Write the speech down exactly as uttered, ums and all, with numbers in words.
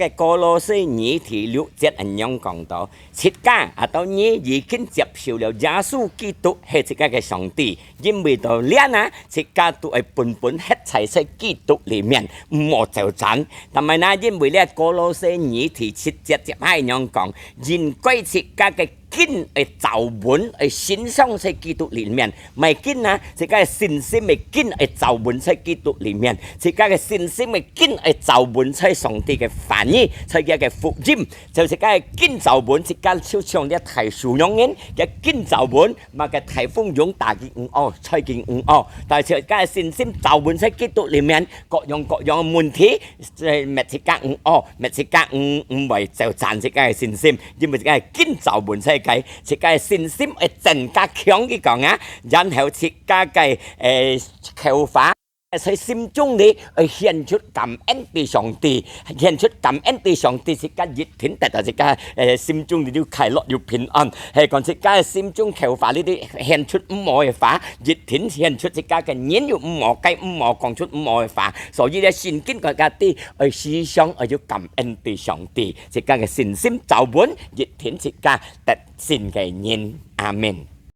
个歌羅西二第六節恁樣講到：自家啊，到你已經接受了耶穌基督係自家个上帝，因為到這啊，自家都愛本本歇在在基督裡面，毋好走散。但係呢，因為這歌羅西二第七節接下恁樣講，應該自家个 根愛紮穩，愛生長在基督裡面。麼个根啊？自家个信心个根愛紮穩在基督裡面，自家个信心个根愛紮穩在上帝个話語，在佢个福音。就自家个根紮穩，自家就像這大樹樣人，佢根紮穩，麼个大風湧打佢毋哦，吹佢毋哦。但係自家个信心紮穩在基督裡面，各樣各樣个問題， 這搣自家毋哦，搣自家毋，毋會走散自家个信心，因為自家个根紮穩在該，自家个信心會增加強。佢講啊，然後自家个，誒，口話，在心中裡愛顯出感恩對上帝，顯出感恩對上帝，自家一定得到自家，誒，心中裡有快樂有平安。係講自家个心中口話裡底顯出毋好个話，一定顯出自家个人有毋好，該毋好講出毋好个話。所以呢，聖經講自家知 愛時常愛有感恩對上帝，自家个信心紮穩，一定自家得勝个人。阿們。